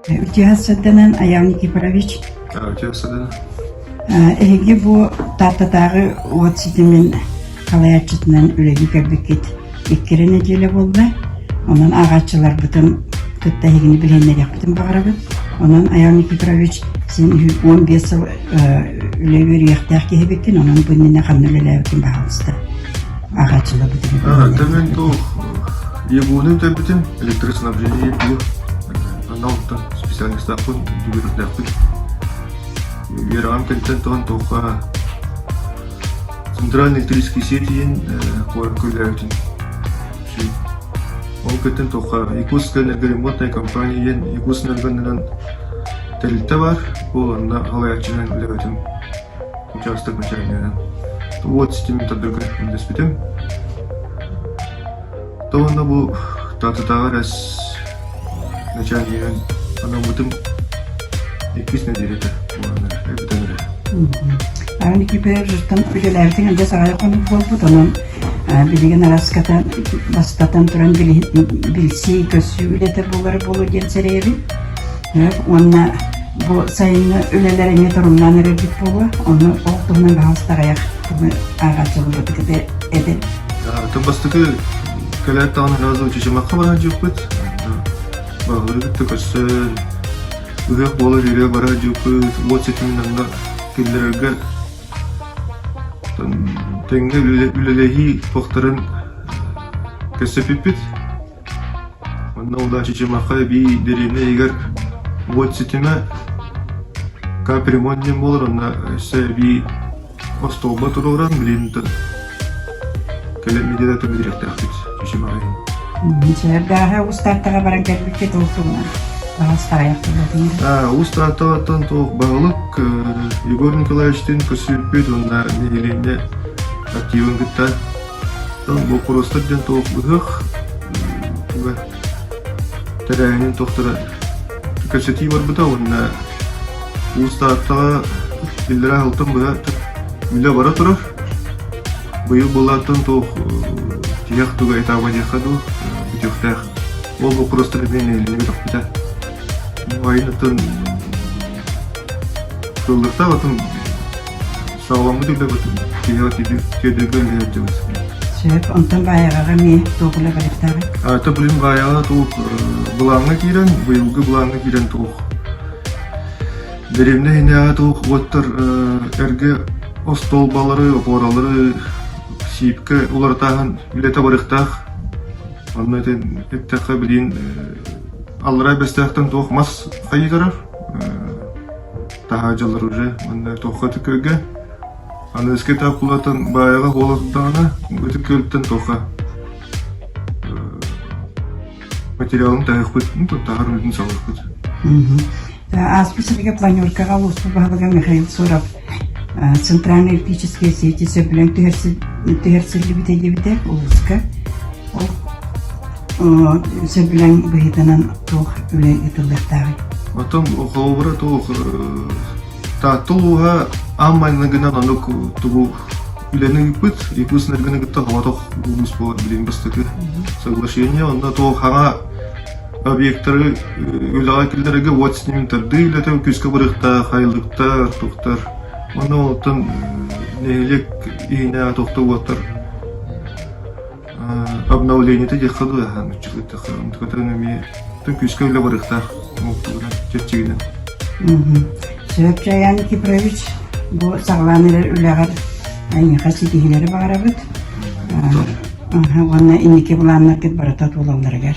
Үтүө сырданан Аян Никифорович. Үтүө сырданан. Эһиги бу Тааттатааҕы уот ситимин салайааччытынан үлэлии кэлбиккит иккирэ нэдиэлэ буолла. Онон ааҕааччыларбытын кытта эһигини билиһиннэриэхпитин баҕарабыт. Онон Аян Никифорович син 15 сыл үлэ үөрүйэхтээх киһибиккин, онон бу иннинэ ханна үлэлээбиккин баһаалыста ааҕааччыларбытын. Мен туох ЕГУ-ну бүтэрбитим, электроснабжение ЕГУ анал специальностаахпын, үөрүйэхтээхпин. Үөрэҕим кэнниттэн туһан туохха центральный электрический сеть диэн куоракка үлэлээбитим. Ол кэнниттэн туохха Якутская энергоремонтная компания диэн Якутскэнергонан тэрилтэ баар. Ол онно салайааччынан үлэлээбитим. Учаастак начальнигынан. Уот ситимин тардарга үлэлэспитим. Уонна бу Тааттатааҕы РЭС начальнигын анаммытым иккис нэдиэлэтэ буолан эрэр, бүтэн эрэр. Aaron Никифоровичтан үлэлээбитиҥ адьас аҕыйах хонук буолбут, онон билигин араската бастатан туран билсии, көссүү үлэтэ буолара буолуо диэн сэрэйэбин. Уонна бу сайыҥҥы үлэлэр эмиэ торумнаан эрэрбит буолуо, ону ол туһунан баһаалыста аҕыйах ааҕааччыларбытыгар эдэр Атын бастакы кэлээт даҕаны сразу Чычымахха баран дьыппыт. Баҕалары кытта көрсөн, ыһыах буолар үөрэ бара дьыппыт, уот ситимин анна киллэрэргэ тэҥҥэ үлэлэһии туохтарын кэпсэппиппит. Онно ол да Чычымахха эбии дэриэбинэ иһигэр уот ситимэ капремонт диэн буолар, онно өссө эбии остуолба туруоран билигин кэлэн нэдиэлэ түмүгүрүөхтээхпит Чычымаҕы иһин. Сэргааһа Уус Тааттаҕа баран кэлбиккит ол туһунан баҕас таайах тыллатыҥ. Уус Тааттаҕаттан туох баһылык Егор Николаевичтыын көрсүбүппүт уонна нэһилиэнньэ активын кытта боппуруостар диэн туох ыһыах туга тэрээһинин туохтара кэпсэтии барбыта уонна Уус Тааттаҕа иллэрээ сылтан быһа үлэ бара турар. Быйыл былааттан туох тиһэх туга этаба диэххэ дуу бүтүөхтээх. Ол боппуруостар эмиэ нэһилиэнньэ көтөхпүтэ. Айын Кыллыктаах атын саҕаламмыт үлэбит тиһэҕэ тиэрдэргэ үлэлэһэрдибит. Сөп, онтон баайаҕаҕа эмиэ туох үлэ барыктааҕый? Ата билим баайаҕа туох былааҥҥа киирэн, быйылгы былааҥҥа киирэн туох дэриэбинэ иһинээҕи туох уоттар эргэ остуолбалары, опоралары сиипкэ уларытааһын үлэтэ барыахтаах. Онно эттэххэ билигин аллараа Бэстээхтэн туох мас хайытарар таһаадьалар уже уонна туохха ытык күөлгэ аныгыскы этап булатан баайаҕа буола турдаҕына ытык күөлтэн туохха материалын таһыахпыт таһар үлэтин саҕалыахпыт. Ааспыт сылга планеркаҕа улууспут баһылыга Михаил Соров центральные электрические сети сөбүлэҥ түһэрсиллибитэ диэбитэ улууска. Ол сөбүлэҥ быһыытынан туох үлэ ыытыллыахтааҕый? Оттон холобура туох Таатта улууһа аан маҥнайгынан оннук тугу үлэни ыыппыт Якутскэнергоны кытта соҕотох улуус буолар билигин бастакы соглашение онно туох хаҥа объектары үлэҕэ киллэрэргэ уот ситимин тардыы үлэтэ күүскэ барыахтаах айыллыктар туохтар онно оттон нэһилиэк иһинээҕи туохта уоттар обновлениета диэххэ дуу нуччалыыттахха онтукатын эмиэ күүскэ үлэ барыахтаах муктугунан чэрчигинэн. Сөп Чаян Никифорович бу саҕалаан эрэр үлэҕэр эйиэхэ ситиһиилэри баҕарабыт. Уонна инники былааннаргыт барыта туолалларыгар.